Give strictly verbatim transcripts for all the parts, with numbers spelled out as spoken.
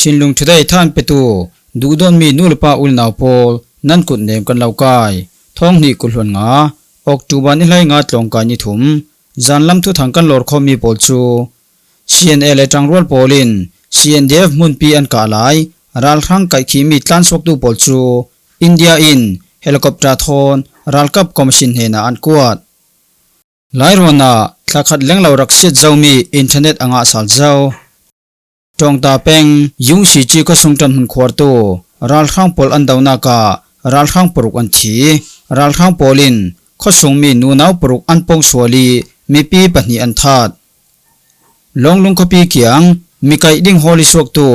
Chinlung Today thanpetu duhdawtmi nu le pa u le nau pawl, nan kut nem kan lo kai. Thawng hnih kul hluan nga, October ni hleinga tlawngkai ni thum, zanlam thuthang kan lawrkhawmmi pawl chu, C N A le ṭangrual pawlin C N D F hmunpi an kah lai ralhrang kaihkhihmi tlansuaktu pawl chu India in helicopter thawn ralkap commission hnenah an kuat. Lairawnah thla khat lenglo rak siat zomi internet a ngah sal zo. Ṭawngta peng Yungsici khuasung ṭanhmun khuartu ralhrang pawl an donak ah ralhrang paruk an thi. Ralhrang pawlin khuasungmi nunau paruk an pawngsual ih mipi pahnih an that. Lawnglung khuapi kiang mi kaih ding hawl ih suaktu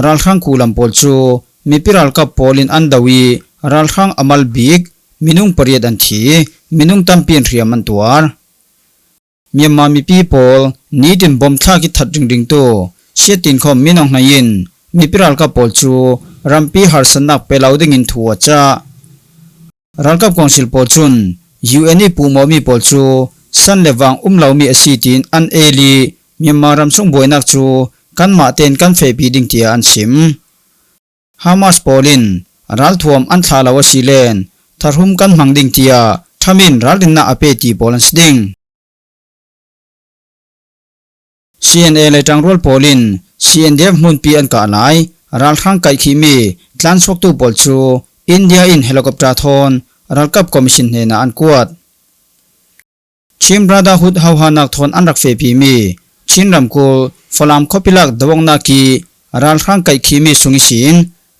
ralhrang kuhlam pawl cu mipi ralkap pawlin an do ih ralhrang a mal bik minung pariat an thi, minung tampi in hriam an tuar. Myanmar mipi pawl nitin bom thlak ih that ringringtu siattinkhawm minung hnai in mipi ralkap pawl cu rampi harsatnak pe lo dingin thu a cah. Ralkap kawngsil pawl cun U N ih puhmawhmi pawl cu san le vang um lomi a si tiin an el ih Myanmar ramsung buainak cu kanmah tein kan fehpi ding tiah an sim. Hamas pawlin ralthuam an thlah lo asile tharhum kan hmang ding tiah Trump in ralrinnak a pe ti pawl an si ding. C N A le ṭangrual pawlin C N D F hmunpi an kah lai ralhrang kaihkhihmi tlansuaktu pawl cu India in helicopter thawn ralkap commission hnenah an kuat. Chin Brotherhood hohanak thawn an rak fehpimi Chin ramkulh Falam khuapi lak do-awknak ih ralhrang kaihkhihmi sung ihsin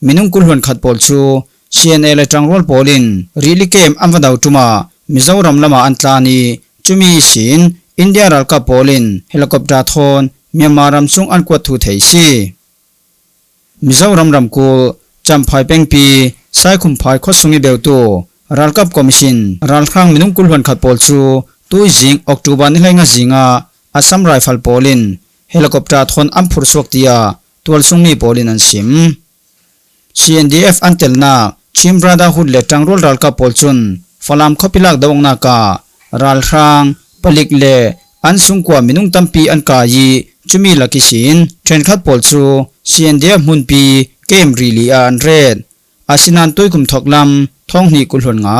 minung kul hluan khat pawl cu C N A le ṭangrual pawlin Rihli kem an va do ṭum ah Mizoram lamah an tlan ih cumi ihsin India ralkap pawlin helicopter thawn Myanmar ramsung an kuat thu thei a si. Mizoram ramkulh Champhai pengpi Saikhumphai khuasung ih beutu ralkap commission ralhrang minung kul hluan khat pawl cu tuizing October ni hleinga zingah Assam Rifle pawlin helicopter thawn an phursuak tiah tualsungmi pawlin an sim. C N D F an telnak Chin Brotherhood le ṭangrual ralkap pawl cun Falam khuapi lak do-awknak ah ralhrang palik le an sungkua minung tampi an kai ih cumi lak ihsin ṭhenkhat pawl cu C N D F hmunpi Kem Rili ah an ret. Asinain tuikum thawk lam thawng hnih kul hluan nga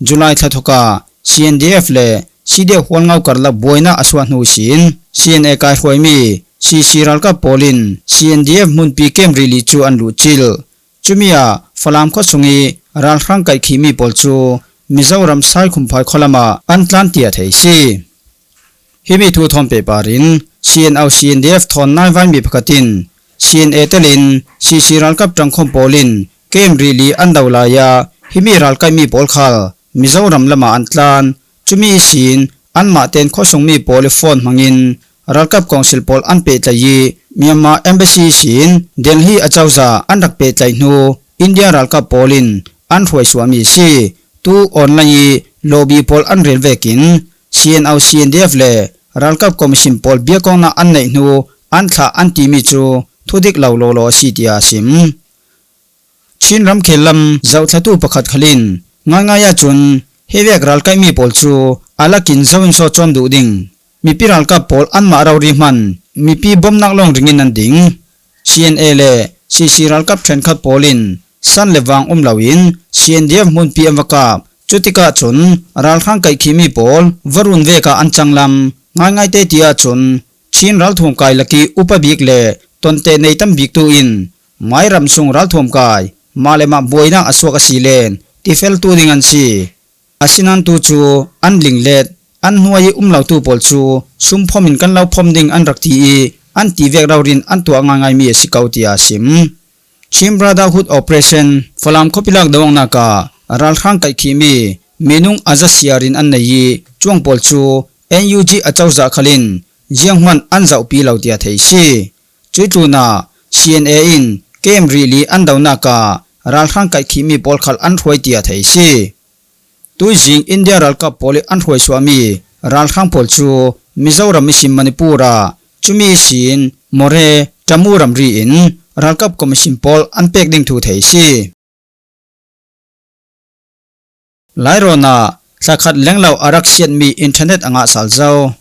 July thla thawk ah C N D F le C D F Hualngo karlak buainak a suah hnu ihsin C N A kaihruaimi C C ralkap pawlin C N D F hmunpi Kem Rili cu an luhcilh. Cumi ah Falam khuasung ih ralhrang kaihkhihmi pawl cu Mizoram Saikhumphai khualam ah an tlan tiah thei a si. Himi thu thawn pehpar in C N O C N D F thawn naivaimi pakhat in C N A telin C C ralkap ṭangkhawm pawlin Kem Rili an do lai ah himi ralkaihmi pawl khal Mizoram lamah an tlan. Cumi ihsin anmah tein khuasungmi pawl ih phone hmangin ralkap kawngsil pawl an pehtlaih ih Myanmar Embassy ihsin Delhi acozah an rak pehtlaih hnu India ralkap pawlin an hruaisuahmi a si. Tu online ih lobby pawl an rel vekin C N O C N D F le ralkap commission pawl biakawknak an neih hnu an thlah an timi cu thudik lo lawlaw a si, tiah a sim. Chin ramkhel lam zohthlatu pakhat khal in ngaingai ahcun hivek ralkaihmi pawl cu a lakin zo in sawt cawn duh ding, mipi ralkap pawl anmah rori hman mipi bomnak lawng ringin an ding. C N A le C C ralkap ṭhenkhat pawlin san le vang um loin C N D F hmunpi an va kap. Cutikah cun ralhrang kaihkhihmi pawl va run vek ah an canglam. Ngaingaite ti ahcun Chin ralthuam kai lakih upa bik le tonte nei tam bik tu in mai ramsung ralthuam kai mah le mah buainak a suak a si len tifeltu ding an si. Asinain tu cu an linglet, an hnuai ih um lotu pawl cu sumphawm in kan lo phawm ding an rak ti ih an ti vek rori in an tuah ngaingaimi a si ko, tiah a sim. Chin Brotherhood Operation Falam khuapi lak do-awknak ah ralhrang kaihkhihmi minung a za siar in an nei ih cuang pawl cu N U G acozah khal in zianghman an zohpi lo, tiah thei a si. Cuih tlunah C N A in Kem Rili an donak ah ralhrang kaihkhihmi pawl khal an hruai, tiah thei a si. Tuizing India ralkap pawl ih an hruaisuahmi ralhrang pawl cu Mizoram ihsin Manipur ah, cumi ihsin Moreh, Tamu ramri in ralkap commission pawl an pek ding thu thei a si. Lairawn ah thla khat lenglo a rak siatmi internet a ngah sal zo.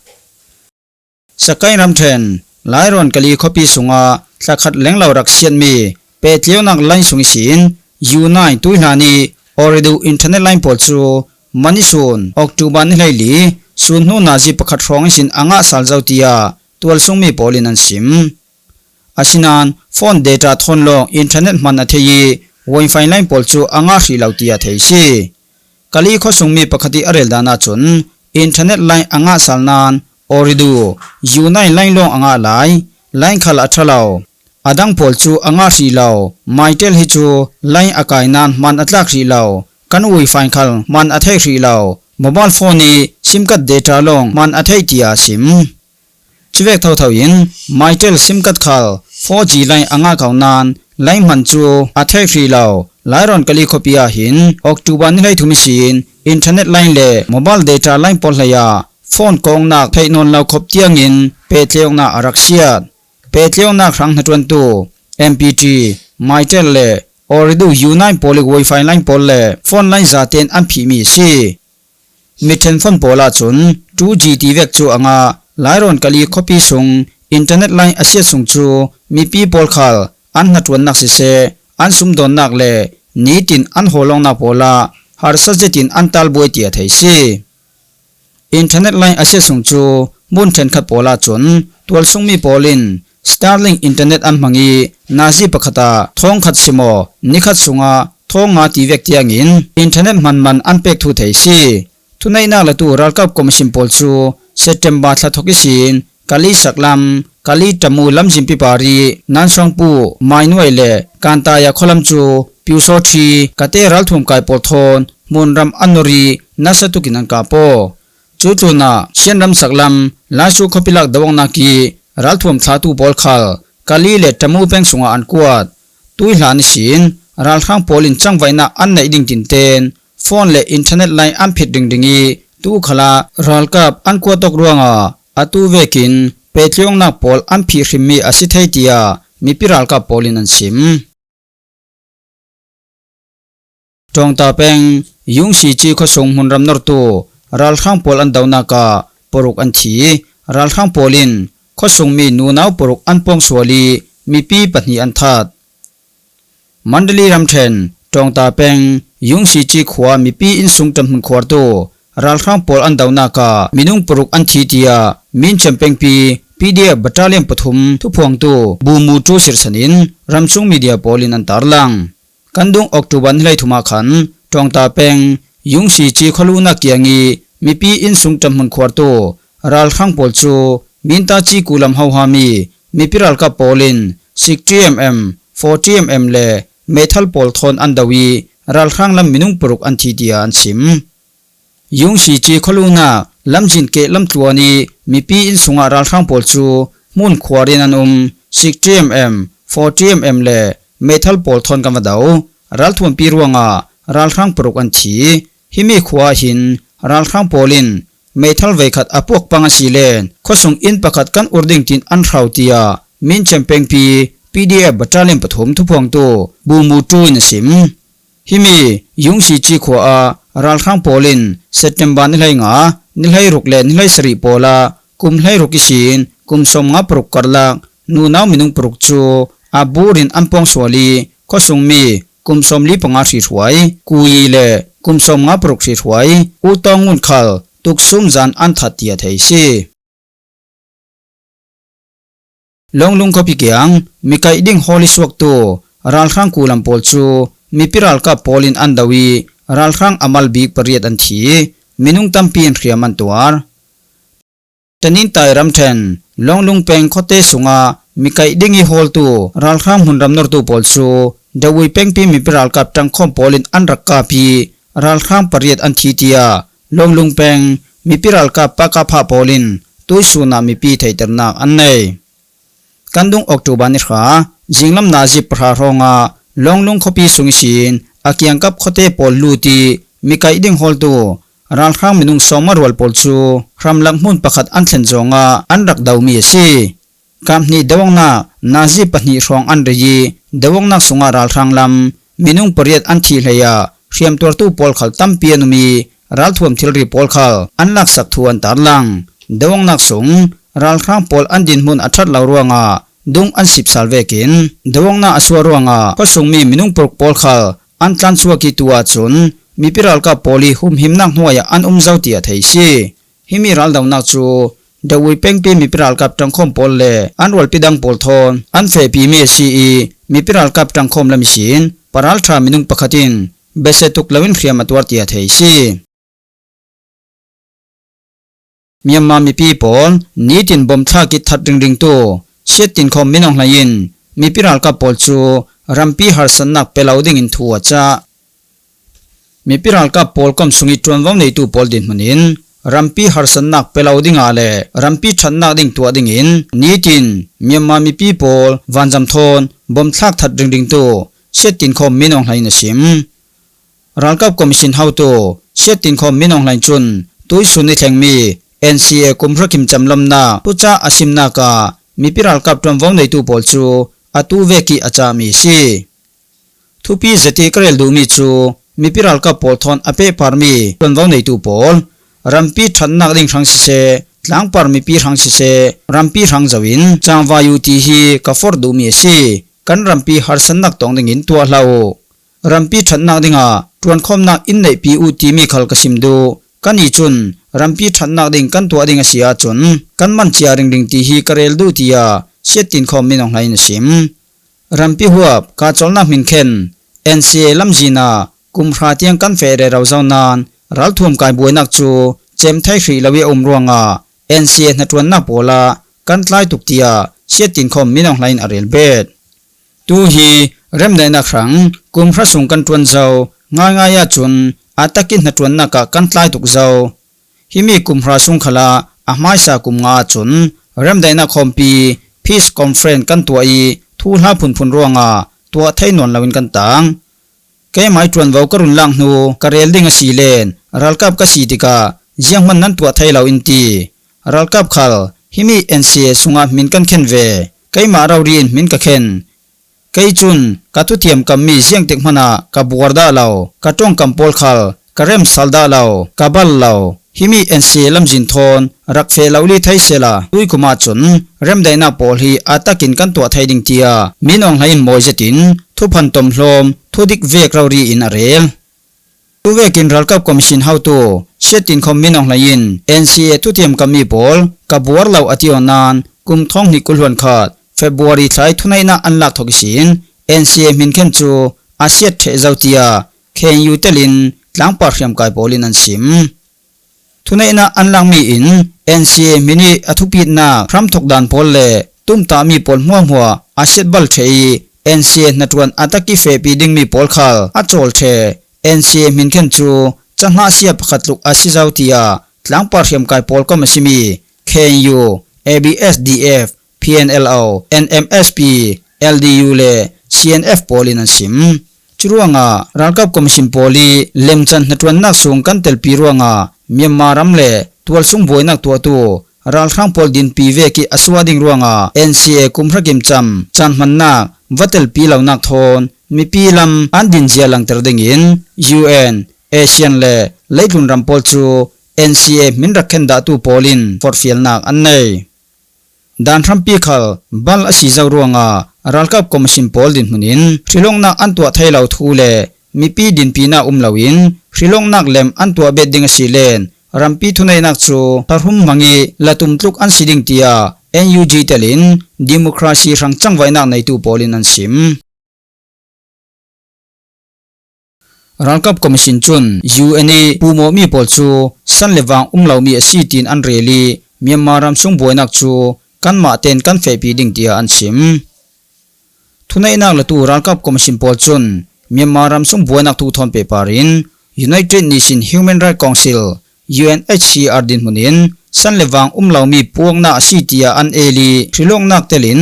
Sakaing ramṭhen Lairawn Kali khuapi sunga thlakhat lenglo rak siatmi pehtliaunak line sung ihsin U nine tuihlan ih Ooredoo internet line pawl cu mani sun October ni hleili sun hnu nazi pakhat hrawng ihsin a ngah sal zo tiah tualsungmi pawl in an sim. Asinain phone data thawn lawng internet hman a thei ih wifi line pawl cu a ngah hrih lo tiah thei si. Kali khuasungmi pakhat ih a rel dan ahcun internet line a ngah sal nain Ooredoo U nine line lawng a ngah lai, line khal a ṭha lo. A dang pawl cu a ngah hrih lo. Mytel hi cu line a kai nain hman a tlak hrih lo. Kan wifi khal hman a theih hrih lo. Mobile phone ih sim card data lawng hman a theih tiah a sim. Cuvek thotho in Mytel sim card khal four G line a ngah ko nain line hman cu a theih hrih lo. Lairawn Kali khuapi ah hin October ni hleithum ihsin internet line le mobile data line pawl hleiah phone kawknak theih nawn lo khop tiangin pehtliaunak a rak siat. Pehtliaunak hrang hnaṭuantu M P T, Mytel le Ooredoo U nine pawl ih wifi line pawl le phone line zaten an phihmi a si. Mithen phone pawl ahcun two G ti vek cu a ngah. Lairawn Kali khuapi sung internet line a siat sung cu mipi pawl khal an hnaṭuannak siseh, an sumdawnnak le nitin an hawlawngnak pawl ah harsa zetin an talbuai tiah thei si. Internet line a siat sung cu hmun ṭhenkhat pawl ahcun tualsungmi pawl in Starlink internet an hmang ih nazi pakhat ah thawngkhat simaw nikhat sungah thawng nga ti vek tiangin internet hmanman an pek thu thei si. Thuneihnak latu ralkap commission pawl cu September thla thawk ihsin Kali saklam, Kali Tamu lamzinpi par ih Nansangpu, Mainuai le Kantaya khualam cu Pyusawṭhi, Kate ralthuam kai pawl thawn hmunram an nor ih nasa tukin an kap aw. Cu tlunah Shan ram saklam Laisu khuapi lak do-awknak ih ralthuam thlatu pawl khal Kali le Tamu peng sungah an kuat. Tuihlan ihsin ralhrang pawl in cangvaihnak an neih ding tinten phone le internet line an phit ringring ih tu khalah ralkap an kuat awk ruangah atu vekin pehtliawknak pawl an phih hrimmi a si thei tiah mipi ralkap pawl in an sim. Ṭawngta peng Yungsici khuasung hmunram nortu ralhrang pawl an donak ah paruk an thi. Ralhrang pawl in khuasungmi nunau paruk an pawngsual ih mipi pahnih an that. Mandali ramṭhen Ṭawngta peng Yungsici khua mipi innsung ṭanhmun khuartu ralhrang pawl an donak ah minung paruk an thi tiah Minchen pengpi P D F battalion pathum thuphuangtu Bumu Ṭu sirsan in ramsung media pawl in an tarlang. Kan dung October ni hleithum ah khan Ṭawngta peng Yungsici khualunak kiang ih mipi innsung ṭanhmun khuartu ralhrang pawl cu Mintaci kulam hohami mipi ralkap pawl in sixty mm, forty mm le meithal pawl thawn an do ih ralhrang lam minung paruk an thi tiah an sim. Yungsici khualunak lamzin keh lamtluan ih mipi innsungah ralhrang pawl cu hmun khuar in an um. Sixty mm, forty mm le meithal pawl thawn kan va do. Ralthuampi ruangah ralhrang paruk an thi. Himi khua ah hin ralhrang pawl in meithal veikhat a puak pang a si len khuasung inn pakhat kan ur ding tiin an hrau tiah Minchen pengpi P D F battalion pathum thuphuangtu Bumu Ṭu in a sim. Himi Yungsici khua ah ralhrang pawl in September ni hleinga, ni hleiruk le ni hleisarih pawl ah kum hleiruk ihsin kum sawmnga paruk karlak nunau minung paruk cu a bur in an pawngsual ih khuasungmi kum sawmli panga hrihruai, Kuyi le kum sawmnga paruk hrihruai, U Tawng Ngun khal tuksum zan an that tiah thei si. Lawnglung khuapi kiang mikaih ding hawl ih suaktu ralhrang kulam pawl cu mipi ralkap pawl in an do ih ralhrang a mal bik pariat an thi. Minung tampi in hriam an tuar. Tanintai ramṭhen Lawnglung peng khuate sungah mikaih ding ih hawltu ralhrang hmunram nortu pawl cu Dawui pengpi mipi ralkap ṭangkhawm pawl in an rak kap ih ralhrang pariat an thi tiah Lawnglung peng mipi ralkap P K F pawl in tuihsun ah mipi theihternak an nei. Kan dung October ni hra, zinglam nazi pahra hrawngah Lawnglung khuapi sung ihsin a kiangkap khuate pawl lut ih mikaih ding hawltu ralhrang minung sawmnga rual pawl cu hramlak hmun pakhat an thlen zawngah an rak domi a si. Kap hnih do-awknak nazi pahnih hrawng an rei ih do-awknak sungah ralhrang lam minung pariat an thih hleiah hriamtuartu pawl khal tampi an um ih ralthuam thilri pawl khal an laksak thu an tarlang. Do-awknak sung ralhrang pawl an dinhmun a ṭhat lo ruangah dung an sipsal vekin, dawngna a suah ruangah khuasungmi minung paruk pawl khal an tlanchhuak ih tu ahcun mipi ralkap pawl hi humhimnak hnuai ah an um zo tiah thei a si. Himi raldonak cu Dawui pengpi mipi ralkap ṭangkhawm pawl le an rualpi dang pawl thawn an fehpimi a si ih, mipi ralkap ṭangkhawm lam ihsin paralṭha minung pakhat in besia tuk loin hriam a tuar tiah thei a si. Myanmar mipi pawl nitin bom thlak ih that ringringtu siattinkhawm min aung hlei in mipi ralkap pawl cu rampi harsatnak pe lo dingin thu a cah. Mipi ralkap pawl kom sungih ṭuanvo neitu pawl dinhmun in rampi harsatnak pe lo dingah le rampi ṭhatnak ding tuah dingin nitin Myanmar mipi pawl vanzam thawn bom thlak that ringringtu siattinkhawm min aung hlei in a sim. Ralkap Commission hotu siattinkhawm min aung hlei cun tuihsun ih thlengmi N C A kum hra kim cam lawmhnak thuca a simnak ah mipi ralkap ṭuanvo neitu pawl cu atu vek ih a cahmi a si. Thupi zetin ka rel duhmi cu mipi ralkap pawl thawn a pehparmi ṭuanvo neitu pawl rampi ṭhatnak ding hrang siseh, tlangpar mipi hrang siseh, rampi hrang zoh in cangvai uh ti hi ka forh duhmi a si. Kan rampi harsatnak tawng dingin tuah hlah uh. Rampi ṭhatnak dingah ṭuankhawmnak in neihpi uh timi khal ka sim duh. Kannih cun rampi ṭhatnak ding kan tuah ding a si ahcun kan man cia ringring ti hi ka rel duh, tiah siattinkhawm min aung hlei in a sim. Rampi huap kahcolnak hminkhen N C A lamzin ah kum hra tiang kan feh rero zo nain ralthuam kai buainak cu cem thei hrih lo ih a um ruangah N C A hnaṭuannak pawl ah kan tlai tuk, tiah siattinkhawm min aung hlei in a rel bet. Tu hi remdaihnak hrang kum hra sung kan ṭuan zo, ngaingai ahcun a tak ih hnaṭuannak ah kan tlai tuk zo. Himi kum hra sung khalah a hmaisa kum nga ahcun remdaihnak khawmpi Peace Conference kan tuah ih thuhla phunphun ruangah tuah thei nawn loin kan tang. Keimah ih ṭuanvo ka run lak hnu ka rel ding a si len ralkap ka si tikah zianghman nan tuah thei lo in ti. Ralkap khal himi N C A sungah hmin kan khen ve. Keimah rori in hmin ka khen. Kei cun ka thuthiam kammi ziangtik hmanah ka buar dah lo, ka ṭongkam pawl khal ka remsal dah lo, ka bal lo. Himi N C A lamzin thawn rak feh lo li thei sehla tuikum ahcun remdaihnak pawl hi a takin kan tuah thei ding, tiah min aung hlei in mawi zetin thuphan tomhlawm thudik vek rori in a rel. Tuvekin ralkap commission hotu siattinkhawm min aung hlei in N C A thuthiam kammi pawl ka buar lo a ti aw nain kum thawng hnih kul hluan khat February thla ih thuneihnak an lak thawk ihsin N C A hminkhen cu a siat ṭheh zo, tiah K N U telin tlangpar hriamkai pawl in an sim. Thuneihnak an lakmi in N C A hmin ih a thupitnak hramthok dan pawl le tumtahmi pawl hmuahhmuah a siatbal ṭheh ih N C A hnaṭuan a tak ih fehpi dingmi pawl khal a cawl ṭheh. N C A hminkhen cu cahnah sia pakhat tluk a si zo, tiah tlangpar hriamkai pawl kom a simi K N U, A B S D F, P N L O, N M S P, L D U le C N F pawl in an sim. Curuangah ralkap commission pawl ih lemcan hnaṭuannak sung kan telpi ruangah Myanmar ram le tualsung buainak tuahtu ralhrang pawl dinpi vek ih a suah ding ruangah N C A kum hra kim cam caan hmannak va telpi lonak thawn mipi lam an dinzia langter dingin U N, ASEAN le leitlun ram pawl cu N C A hmin rak khen dahtu pawl in forhfialnak an nei. Dan hrampi khal bal a si zo ruangah ralkap commission pawl dinhmun in hrilawknak an tuah thei lo thu le mipi dinpinak um loin hrilawknak lem an tuah bet ding a si len rampi thuneihnak cu tharhum hmang ih latum tluk an si ding, tiah N U G telin democracy hrang cangvaihnak neitu pawl in an sim. Ralkap commission cun U N ih puhmawhmi pawl cu san le vang um lomi a si tiin an rel ih Myanmar ramsung buainak cu kanmah tein kan fehpi ding, tiah an sim. Thuneihnak latu ralkap commission pawl cun Myanmar ramsung buainak thu thawn pehpar in United Nations Human Rights Council, U N H C R dinhmun in san le vang um lomi puaknak a si, tiah an el ih hrilawknak telin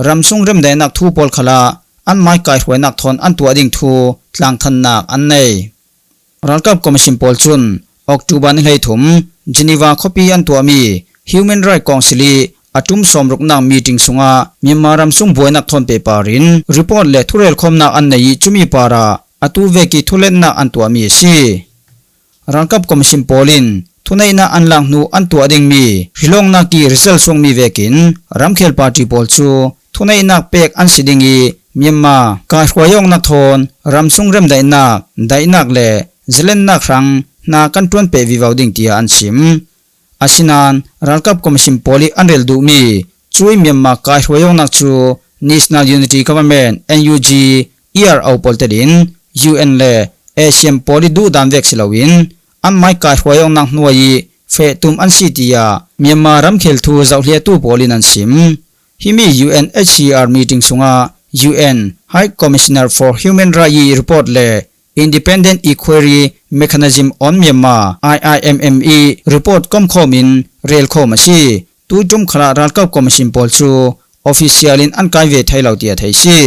ramsung remdaihnak thu pawl khalah an mai kaihruainak thawn an tuah ding thu tlangthannak an nei. Ralkap commission pawl cun October ni hleithum Geneva khuapi an tuahmi Human Rights Council ih a ṭum sawmruknak meeting sungah Myanmar ramsung buainak thawn pehpar in report le thurelkhawmnak an nei ih cumi parah atu vek ih thuletnak an tuahmi a si. Ralkap commission pawl in thuneihna an lak hnu an tuah ding mi hrilawknak ih result suakmi vekin ramkhel party pawl cu thuneihnak pek an si ding ih Myanmar kaihruai awknak thawn ramsung remdaihnak, daihnak le zalennak hrang hna kan ṭuanpeh vivo ding tiah an sim. Asinain ralkap commission pawl ih an rel duhmi cuih Myanmar kaihruai awknak cu National Unity Government, N U G, E R O pawl telin U N le ASEAN pawl ih duhdan vek si loin anmai kaihruai awknak hnuai ih feh tum an si tiah Myanmar ramkhel thu zohhliahtu pawl in an sim. Himi U N H C R meeting sungah U N High Commissioner for Human Rights ih report le Independent Inquiry Mechanism on Myanmar, I I M M, ih report komkhawm in relkhawm a si. Tu ṭum khalah ralkap commission pawl cu official in an kai ve thei lo tiah thei si.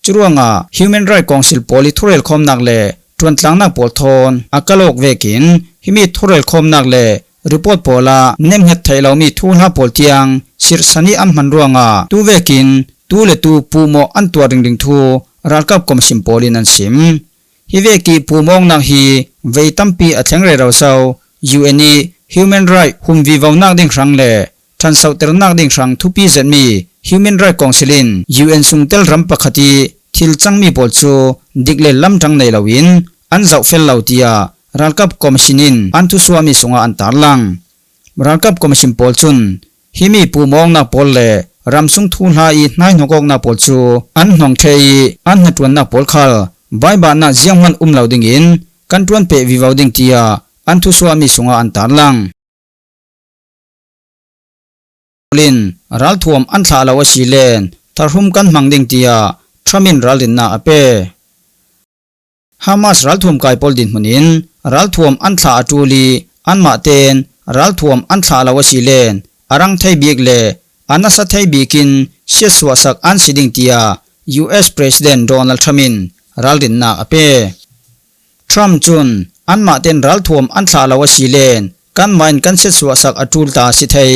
Curuangah Human Rights Council pawl ih thurelkhawmnak le ṭuantlangnak pawl thawn a kalawk vekin himi thurelkhawmnak le report pawl ah nemhnget theih lomi thuhla pawl tiang sirhsan ih an hman ruangah tu vekin tu le tu puhmawh an tuah ringring thu ralkap commission pawl in an sim. Hi vek ih puhmawknak hi vei tampi a thleng rero zo. U N ih human right hum vivonak ding hrang le ṭhansohternak ding hrang thupi zetmi Human Rights Council in U N sungtel ram pakhat ih thil cangmi pawl cu dik le lamṭang nei loin an zohfel lo tiah ralkap commission in an thusuahmi sungah an tarlang. Ralkap commission pawl cun himi puhmawknak pawl le ramsung thuhla ih hnaihnok awknak pawl cu an hnong ṭheh ih an hnaṭuannak pawl khal baibahnak zianghman um lo dingin kan ṭuanpeh vivo ding tiah an thusuahmi sungah an tarlang. In ralthuam an thlah lo a si len tharhum kan hmang ding tiah Trump in ralrinnak a pe. Hamas ralthuam kai pawl dinhmun in ralthuam an thlah a ṭul ih anmah tein ralthuam an thlah lo a si len a rang thei bik le a nasa thei bik in siatsuahsak an si ding tiah U S President Donald Trump in ralrinnak a pe. Trump cun anmah tein ralthuam an thlah lo a si len kanmah in kan siatsuahsak a ṭul ta a si thei.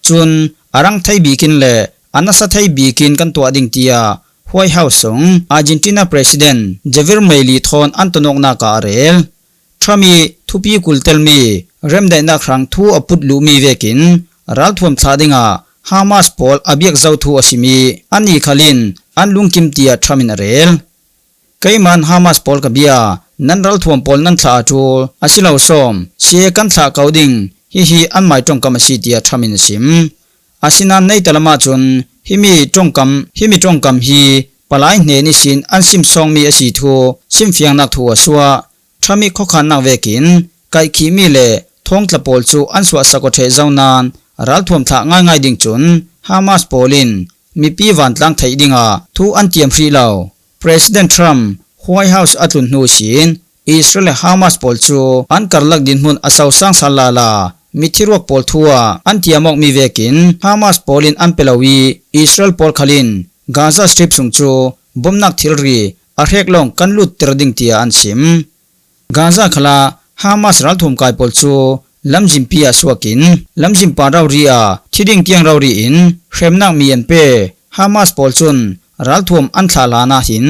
Cun a rang thei bik in le a nasa thei bik in kan tuah ding tiah White House sung Argentina President Javier Milei thawn an tonawknak ah a rel. Trump ih thupi kultelmi remdaihnak hrang thu a put luhmi vekin ralthuam thlah dingah Hamas pawl a biak zo thu a simi annih khal in an lungkim tiah Trump in a rel. Keimah in Hamas pawl ka bia, nan ralthuam pawl nan thlah a ṭul, a si lo sawm, sia kan thlah ko ding, hihi anmai ṭongkam a si, tiah Trump in a sim. Asinain neitalam ahcun himi ṭongkam, himi ṭongkam hi palai hnen ihsin an simsawngmi a si thu simfiangnak thu a suah. Trump ih khuakhannak vekin kaihkhihmi le thawngtla pawl cu an suahsak aw ṭheh zo nain ralthuam thlah ngaingai ding cun Hamas pawl in mipi vantlang theih dingah thu an tiam hrih lo. President Trump White House a tlun hnu ihsin Israel le Hamas pawl cu an karlak dinhmun a sosang sal lala, mithi ruak pawl thu ah an tiam awkmi vekin Hamas pawl in an pe lo ih Israel pawl khal in Gaza Strip sung cu bomnak thilri a hrek lawng kan lutter ding tiah an sim. Gaza khalah Hamas ralthuam kai pawl cu lamzinpi ah suak in lamzinpa rori ah thi ding tiang rori in hremnak mi an pe. Hamas pawl cun ralthuam an thlah hlan ah hin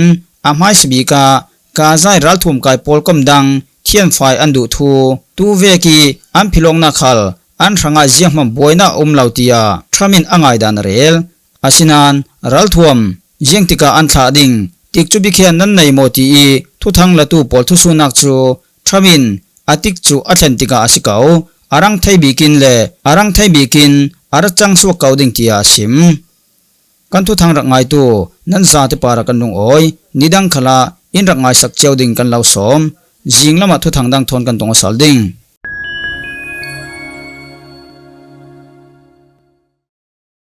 a hmaisa bik ah Gaza ih ralthuam kai pawl kom dang thianfai an duh thu, tu vek ih an philawknak khal an hrangah zianghman buainak a um lo tiah Trump in a ngaidan a rel. Asinain ralthuam ziangtikah an thlah ding, tikcu bikhian nan nei maw ti ih thuthang latu pawl thusuhnak cu Trump in a tikcu a thlen tikah a si ko, a rang thei bik in le a rang thei bik in a ra cang suak ko ding tiah a sim. Kan thuthang rak ngaitu nan zate parah kan lungawi, nidang khalah in rak ngaisak cio ding kan lo sawm, zinglam ah thuthang dang thawn kan tong aw sal ding.